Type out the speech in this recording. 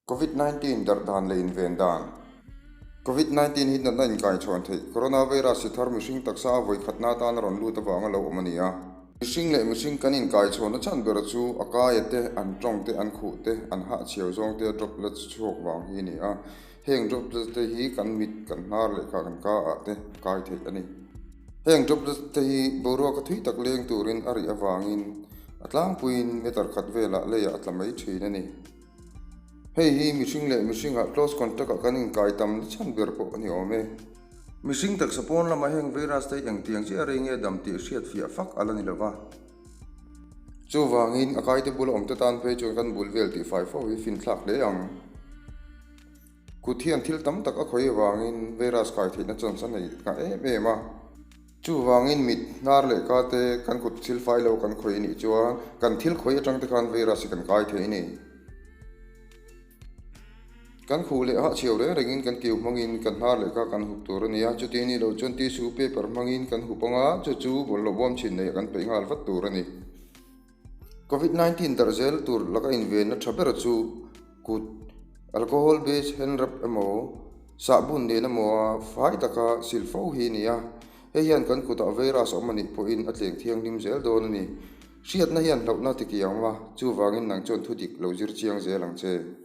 Covid 19 darh dan leh inven dan. Covid 19 hi natna inkaichhawn theih coronavirus hi thar mihring taksa a vawi khatna atan a rawn lut avanga lo awm a ni a. Mihring leh mihring kan inkaichhawnna chhan ber chu a kaia te, an tawng te, an khuh te, an hahchhiau zawng te droplets chhuak vang hi a ni a. Heng droplets te hi kan mit, kan hnar leh kha kan ka ah te kai theih a ni. Heng droplets te hi boruak a thui tak leng turin a rih avangin a tlangpuiin meter khat velah leiah a tla mai thin a ni. Hei hi mihring leh mihringah close contact ah kan inkai tam na chhan ber pawh a ni awm e. Mihring taksa pawn lamah heng virus te hi engtiang chiah rei nge dam tih hriat fiah fak a la ni lova. Chuvangin a kaite bula awmte tan phei chuan kan bul vel tih fai fo hi finthlak hle ang. Kut hian thil tam tak a khawih avangin virus kai theihna chance a nei nghah em em a. Chuvangin mit, hnar leh ka te kan kut thil fai lo kan khawih anih chuan kan thil khawih atang te khan virus hi kan kai thei a ni. Kan khuh leh hahchhiau reng rengin kan kiu hmangin kan hnar leh kha kan hup tur a ni a, chuti anih loh chuan tissue paper hmangin kan hup ang a, chu chu bawlhhlawh bawm chhin neih kan peih nghal vat tur a ni. Covid 19 darh zel tur laka invenna tha ber chu kut, alcohol based hand rub emaw, sahbun nen emaw a fai taka sil fo hi a ni a, hei hian kan kutah virus awm anih pawhin a tleng thianghlim zel dawn a ni. Hriatna hian hlauhna ti kiang a, chuvangin nang chuan thudik lo zir chiang zel ang che.